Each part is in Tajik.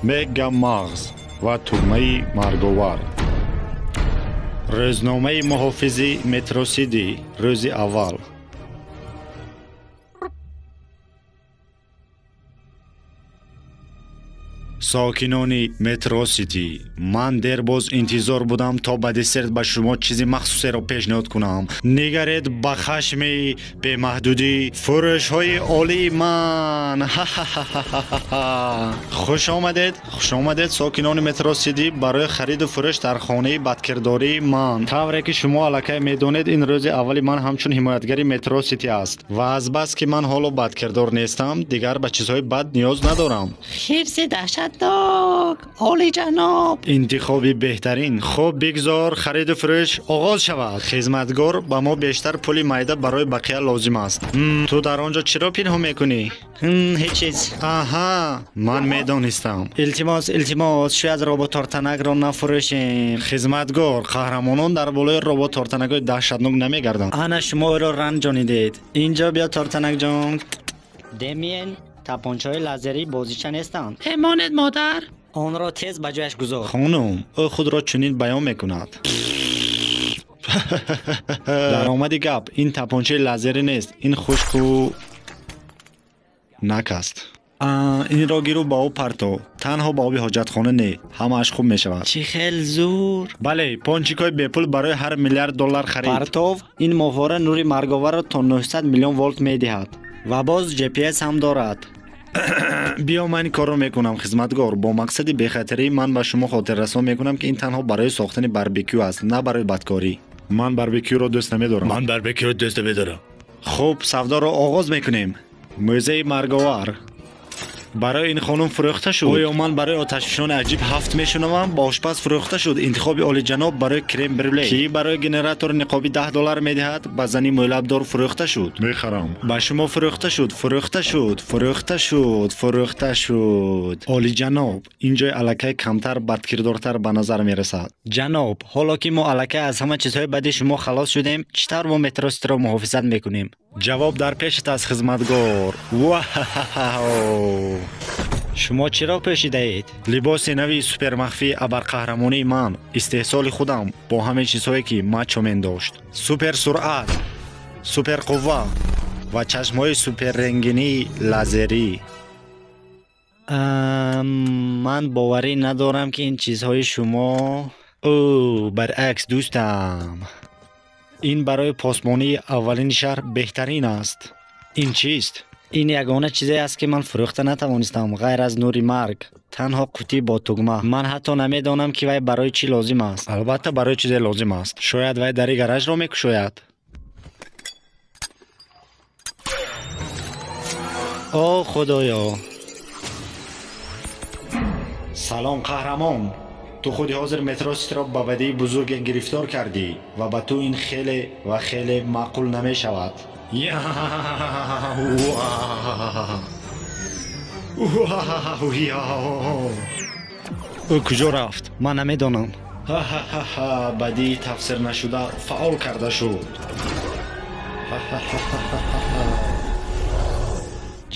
Мегамағз ва тугмаи марговар. Рӯзномаи муҳофизи Метросити, рӯзи аввал. Сокинони Метросити, ман дербоз интизор будам, то ба десерт ба шумо чизи махсусеро пешниҳод кунам. Нигаред ба хашми бемаҳдудӣ фурӯшҳои олии ман. Хуш омадед, хуш омадед, сокинони Метросити, барои хариду фурӯш дар хонаи бадкирдории ман. Тавре ки шумо аллакай медонед, ин рӯзи аввали ман ҳамчун ҳимоятгари Метросити аст ва азбаски ман ҳоло бадкирдор нестам, дигар ба чизҳои бад ниёз надорам. Хирси даҳшатнок, олиҷаноб. Интихоби беҳтарин. Хуб, бигзор хариду фурӯш оғоз шавад. Хизматгор, ба мо бештар пули майда барои бақия лозим аст. Ту дар он ҷо чиро пинҳон мекунӣ? Ҳеҷ чиз. Аҳа, ман медонистам. Илтимос, илтимос, шояд роботтортанакро нафурӯшем. Хизматгор, қаҳрамонон дар болои роботтортанакҳои даҳшатнок намегарданд. Ана шумо ӯро ранҷонидед. Инҷо биё, тортанакҷон. Демиен, тапончаҳои лазерӣ бозича нестанд. Эмонед, модар. Онро тез ба ҷояш гузор. Хонум, ӯ худро чунин баён мекунад. Даромади гап, ин тапончаи лазерӣ нест, ин хушку нак аст. Инро гиру ба об парто. Танҳо ба оби ҳоҷатхона не, ҳамааш хуб мешавад. Чӣ хел зур! Бале, пончикҳои бепул барои ҳар миллиард доллар харид. Партов, ин моҳвора нури марговарро то 900 миллион волт медиҳад ва боз GPS ҳам дорад. Биё, ман ин корро мекунам, хизматгор. Бо мақсади бехатарӣ ман ба шумо хотиррасон мекунам, ки ин танҳо барои сохтани барбекю аст, на барои бадкорӣ. Ман барбекюро дӯст намедорам. Ман барбекюро дӯст намедорам. Хуб, савдоро оғоз мекунем. Мӯзаи марговар барои ин хонум фурӯхта шуд. Оё ман барои оташфишони аҷиб ҳафт мешунавам? Ба ошпаз фурӯхта шуд. Интихоби олиҷаноб барои крем брюле, ки барои генератори ниқобӣ $10 медиҳад, ба зани мӯйлабдор фурӯхта шуд. Мехарам. Ба шумо фурӯхта шуд, фурӯхта шуд, фурӯхта шуд, фурӯхта шуд. Олиҷаноб, ин ҷой аллакай камтар бадкирдортар ба назар мерасад. Ҷаноб, ҳоло ки мо аллакай аз ҳама чизҳои бади шумо халос шудем, чӣ тавр мо Метроситиро муҳофизат мекунем? Ҷавоб дар пешат аст, хизматгор. Вау! Шумо чиро пӯшидаед? Либоси нави супермахфии абарқаҳрамонии ман, истеҳсоли худам, бо ҳамаи чизҳое ки Мачомен дошт. Суперсуръат, суперқувва ва чашмҳои суперренгинии лазерӣ. Ман боварӣ надорам, ки ин чизҳои шумо. Ӯ, баръакс, дӯстам. Ин барои посбонии аввалини шаҳр беҳтарин аст. Ин чист? Ин ягона чизе аст, ки ман фурӯхта натавонистам, ғайр аз нури марг. Танҳо қутӣ бо тугма. Ман ҳатто намедонам, ки вай барои чӣ лозим аст. Албатта, барои чизе лозим аст. Шояд вай дари гаражро мекушояд. О, худоё! Салом, қаҳрамон. Ту худи ҳозир Метроситиро ба бадии бузурге гирифтор кардӣ ва ба ту ин хеле ва хеле маъқул намешавад. Ӯ куҷо рафт? Ман намедонам. Ҳа-ҳа-ҳа, бадии тафсирнашуда фаъол карда шуд.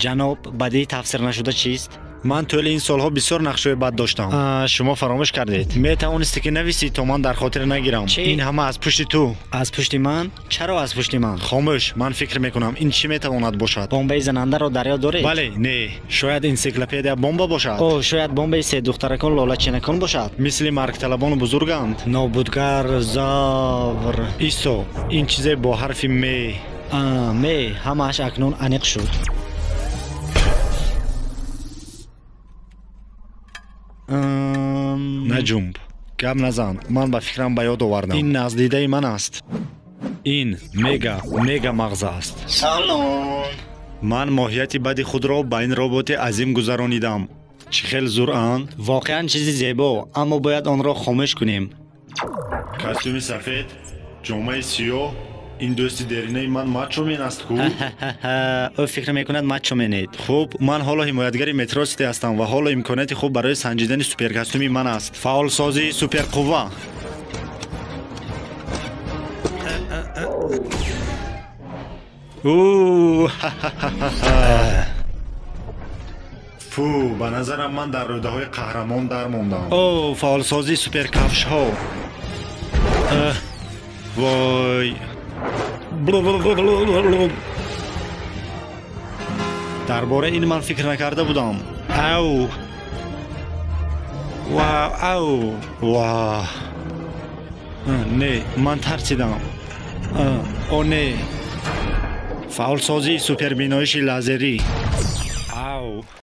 Ҷаноб, бадии тафсирнашуда чист? Ман тӯли ин солҳо бисёр нақшҳои бад доштам. Шумо фаромӯш кардед. Метавонистӣ ки нависӣ, то ман дар хотир нагирам. Ин ҳама аз пушти ту. Аз пушти ман? Чаро аз пушти ман? Хомӯш, ман фикр мекунам, ин чӣ метавонад бошад? Бомбаи занандаро дар ёд доред? Бале, не. Шояд энсиклопедия бомба бошад. О, шояд бомбаи се духтаракон лолачинакон бошад. Мисли маргталабону бузурганд. Нобудгар завр. Исо, ин чизе бо ҳарфи ме. Ме, ҳамааш акнун аниқ шуд. Наҷумб, гап назан, ман ба фикрам ба ёд овардам. Ин наздидаи ман аст. Ин мега мега мағз аст. Салом. Ман моҳияти бади худро ба ин роботи азим гузаронидам. Чӣ хел зуръан? Воқеан чизи зебо, аммо бояд онро хомӯш кунем. Костюми сафед, ҷомаи сиёҳ, ин дӯсти деринаи ман Мачомен аст ку? Ӯ фикр мекунад Мачоменед. Хуб, ман ҳоло ҳимоятгари Метросити ҳастам ва ҳоло имконияти хуб барои санҷидани суперкостюми ман аст. Фаъолсозии суперқувва. Фу, ба назарам ман дар рӯдаҳои қаҳрамон дармондам. О, фаъолсозии суперкафшҳо. Вой. Дар бораи ин ман фикр накарда будам. Ау. Вау, ау. Ва. Не, ман тарсидам. О, не. Фаъолсозии супербиноиши лазерӣ. Ау.